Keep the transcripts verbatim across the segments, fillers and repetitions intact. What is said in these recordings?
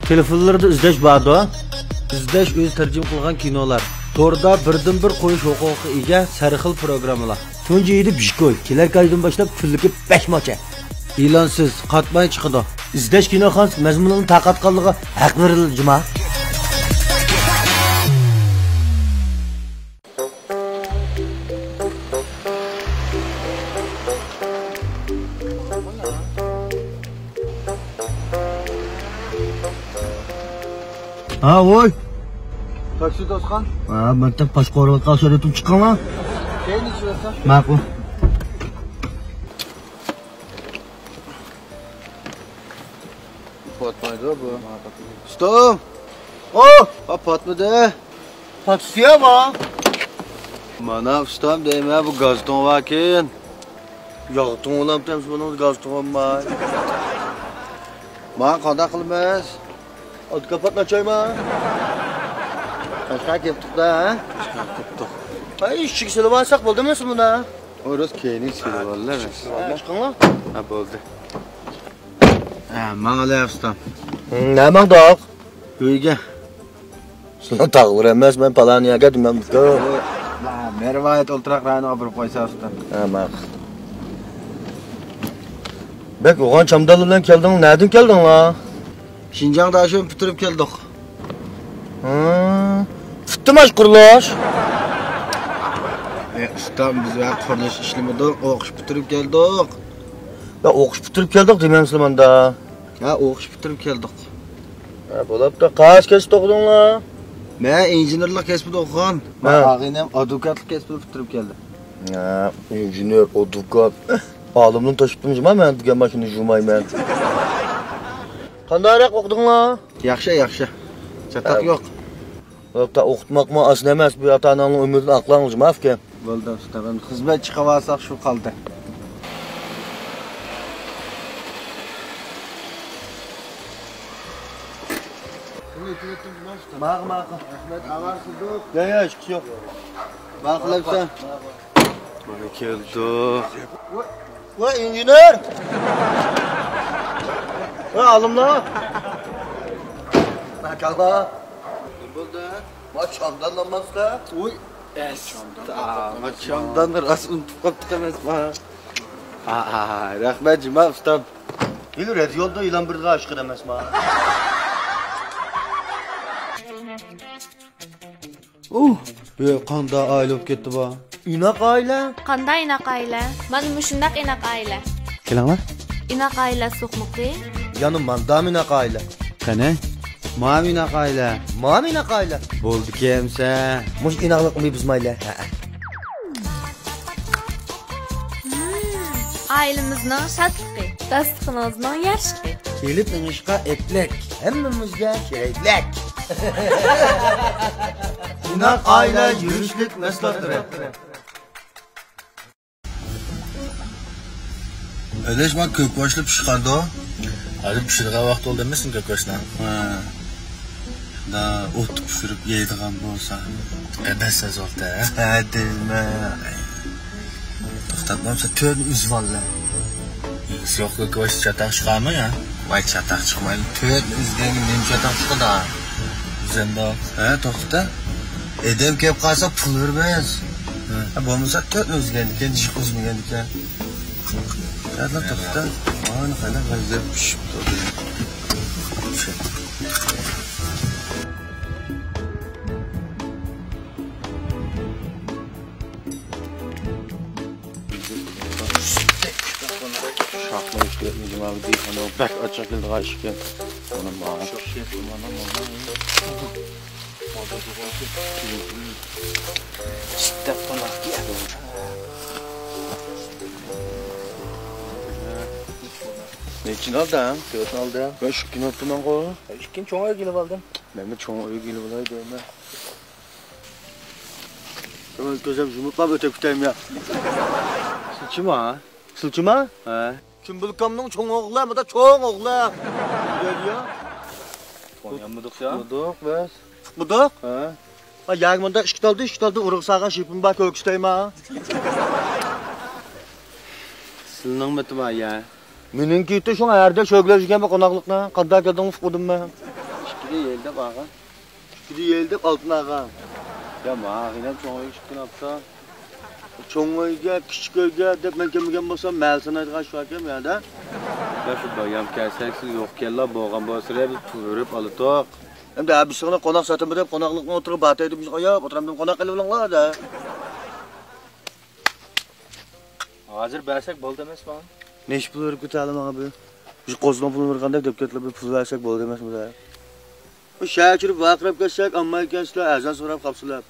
تېلېفونلىرىدا ئىزدەش باردۇ. ئىزدەش ئۆزى تەرجىمە قىلغان كىنولار. توردا بىردىنبىر قويۇش ھوقۇقىغا ئىگە سەرخىل پروگراممىلار. تۇنجى يىلى بىشكوي. كېلەر ئايدىن باشلاپ كۈنلۈكى بەش موچە. ئېلانسىز، قاتماي چىقىدۇ. ئىزدەش كىنوخانىسى مەزمۇنىنىڭ تارقاتقانلىقىغا ھەق بېرىلىدۇ جۇما. ھا، ۋوي. تاكسى توسقان. ھا، مەن تەك پاش قورۇلۇققا سۆرىتىپ چىقىڭلار. كەينى چىقىۋەتسەم. ماقۇل. پاتمايدۇ بۇ. ئۇستام! ئو! ھا، پاتمىدى. پاتسىيا ما؟ مانا ئۇستام دەيمەن، بۇ گاز تۇڭى باركەن. ياغ تۇڭى بولامتى ئەمسە بۇنىڭ گاز تۇڭى بولماي. ما قانداق قىلىمىز؟ ئادۋوكات ئاچايما؟ قەشقەر كەپتۇق-دە، ھە؟ قەشقەر كەپتۇق. ئاي، ئىشىككە سېلىۋالساق بولدىمۇ سىز بۇنى؟ ئۇ راست كەينىگە سېلىۋاللا. ھە، چىقىڭلار. ھە، بولدى. ھە، ماڭىلى ئۇستام. ھە، نەگە ماڭدۇق؟ ئۆيگە. سىلەر تاغلار ئەمەس، مەن پالان يەرگە دېمەم. مەرۋايىت ئولتۇراق رايونىغا بېرىپ قويسا ئۇستام. ھە، ماقۇل. بەك يوغان چامدانلار بىلەن كەلدىڭ، نەدىن كەلدىڭلار؟ شىنجاڭدا شۇ پۈتتۈرۈپ كەلدۇق. ھە، پۈتتىمۇ قۇرۇلۇش؟ ئەي ئۇستام، بىز ۋە قۇرۇلۇش ئىشلىمىدۇق، ئوقۇش پۈتتۈرۈپ كەلدۇق. يا ئوقۇش پۈتتۈرۈپ كەلدۇق دېمەمسىلەر ماندا؟ ھە، ئوقۇش پۈتتۈرۈپ كەلدۇق. ھە، بولاپتۇ. قايسى كەسىپتە ئوقۇدۇڭلار؟ مەن ئىنژېنېرلىق كەسپىدە ئوقۇغان. ھە. ئاغىنەم ئادۋوكاتلىق كەسپىنى پۈتتۈرۈپ كەلدى. ھە، ئىنژېنېر، ئادۋوكات. ئالىمنى تاشلىدىم جۇما، مەن دېگەن ماشىنا جۇمايمەن. قانداقراق ئوقۇدۇڭلار؟ ياخشى، ياخشى. چاتاق ھە. يوق. ئوقۇتماقمۇ ئاسان ئەمەس، بۇ ئاتا-ئاناڭنىڭ ئۈمىدىنى ئاقلاڭ جۇما ئۇكام. بولدى ئۇستا، خىزمەت چىقىۋالساق شۇ قالدى. ماقۇل، ماقۇل. رەھمەت، ئاۋارە قىلدۇق. يا، يا، ھېچقىسى يوق. ماقۇل ئەمسە. مانا كەلدۇق. ۋاي، ئىنژېنېر! ۋاي، ئالىملار! ماكاللا! نېمە بولدى؟ ما چامدانلانمامسىلەر؟ ۋوي، ئەستا، ما چامداننى راست ئۇنتۇپ قاپتىق ئەمەسما؟ ئا، رەھمەت جۇما ئۇستام. ھېلى رەت يولدا يىلان بىردىغا ئاشقىن ئەمەسما؟ ئۇھ، ۋە قانداق ئائىلە بولۇپ كەتتى بۇ؟ ئىناق ئائىلە. قانداق ئىناق ئائىلە؟ مانا مۇشۇنداق ئىناق ئائىلە. كېلىڭلار. ئىناق ئائىلە سوقمىقى. يەنە ماندامۇ ئىناق ئائىلە. قېنى؟ مامۇ ئىناق ئائىلە. مامۇ ئىناق ئائىلە. بولدىكەن ئەمسە. مۇشۇ ئىناقلىقنى بۇزمايلى. ھەئە. ئائىلىمىزنىڭ شادلىقى، داستىخىنىڭىزنىڭ يارىشىقى. ئېلىپ مېڭىشقا ئەپلىك، ھەممىمىزگە كېرەكلىك. ئىناق ئائىلە يۈرۈشلۈك مەھسۇلاتلىرى. ئەدەش، ما كۆكباشلا پىشقاندۇ؟ ھازىر پىشىدىغان ۋاقتى بولدى ئەمەسمۇ كۆكباشنىڭ؟ ھە. دا ئوتتا پىشۇرۇپ يەيدىغان بولسا. ئەبەس ئەزۋاقتا، ھە؟ ھە، دېمە. توختاپ بولمىسا تۆرنى ئۈزۈۋاللا. يوق، كۆكباش چاتاق چىقارمۇ يا؟ ۋاي، چاتاق چىقمايدۇ. تۆرنى ئۈزگەنگە نېمە چاتاق چىقىدۇ؟ ئۈزەمدۇ. ھە، توختا. ئادەم كەپ قالسا پۇل بېرىمىز. ھە. ھە، بولمىسا تۆت ئۈزگەندىكىن، جىق ئۈزمىگەندىكىن. ھە، توختا. مانا قانداق غەزەپ پىشىپ تۇردى. شاخنىڭ ئىشىكى جۇما بەك ئاچچىق كېلىدىغان ئىشىكى. ئۇنى ماڭا. نەچچىنى ئالدىڭ؟ تۆتنى ئالدىڭ. مەن ئىككىنى ئاپتىمەنغۇ. ئىككىنى چوڭ ئۆيگە ئېلىپ ئالدىم. مەنمۇ چوڭ ئۆيگە ئېلىپ ئالاي دەيمەن. مەن كۆزۈم يۇمۇپلا ئۆتۈپ كېتەيمۇ يا؟ سىلچىما؟ سىلچىما؟ ھە. كىم بىلكامنىڭ چوڭ ئوغلى، مۇدا چوڭ ئوغلى. گەل يا. تونۇيالمىدۇق يا. تۇتمىدۇق بىز. تۇتمىدۇق؟ ھە. ھە، يەرگە مۇندا ئىككى تالدى، ئىككى تالدى ئۇرۇق سالغان شېپىم بار، كۆرسىتەيمۇ؟ سىلىنىڭ مېتىما يا؟ مېنىڭكى ئىتى شۇڭا ھەردە شۆگىلەپ يۈرگەن بۇ قوناقلىقنى. قانداق كەلدىڭ ئۇقمىدىم مەن. يېلى دەپ ئاغا. ئىككى يېلى دەپ ئالتۇن ئاغا. يا، ماغىنەم چوڭ ئۆيگە چىققىن ئاپتا. چوڭ ئۆيگە، كىچىك ئۆيگە دەپ مەن كەلمىگەن بولسام، مەل سانايدىغان شۇ ئەكەن يەردە. يا، شۇ بايام كەلسەك، سىز يوق ئىكەنلا، بولغان بولسا، بىز پۇل بېرىپ ئالاتتۇق. ئەمدى ھە، بىز ساڭا قوناق ساتىمىز دەپ، قوناقلىقنى ئوتتۇرىغا باتايدۇ، بىز ئاياپ ئولتۇرامدىن قوناق قىلىۋېلىڭلار دە. ھازىر بەرسەك بولدى ئەمەسمۇ؟ نەچچە پۇل بېرىپ كېتەلە ماڭا بىر؟ مۇشۇ قوزىنىڭ پۇلىنى بېرىدىغاندەك دەپ كەتتىلا، بىر پۇل بەرسەك بولدى ئەمەسمۇ دە؟ شەھەرگە كىرىپ ۋارقىراپ كەتسەك، ئالمايدىكەنسىلەر، ئەرزان سوراپ قاپسىلەر.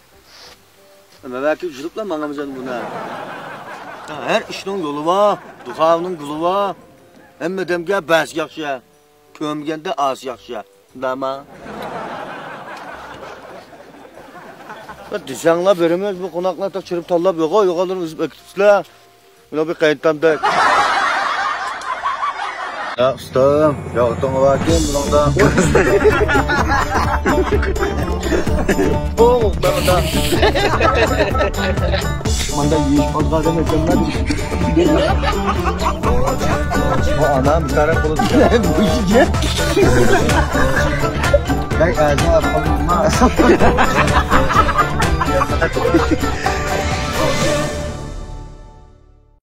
مەۋەكىل جۈرۈپلا ماڭىمىز ئەمدى بۇنى. ھەر ئىشنىڭ يولى بار، دۇخانىڭ گۈلى بار. ھەممە ئادەمگە بەرسە ياخشى، كۆرمىگەندە ئالسا ياخشى. شۇنداقما؟ دېسەڭلار بېرىمىز، بۇ قوناقلار چىرىپ تاللاپ يوغان يوغانلىرىنى ئۈزۈپ ئەكېتىپسىلەر. مانا بىر قېيىنتامدەك. يا ئۇستام، ياغىتىڭ باركەن بۇنىڭدا. ئوغ، مانا. مانا يېيىش قالغان ئادەم ئەكەنمەن. بۇ ئانام بىكارەك بولىدۇ. بۇ يېگەن. بەك ئەزا قالما.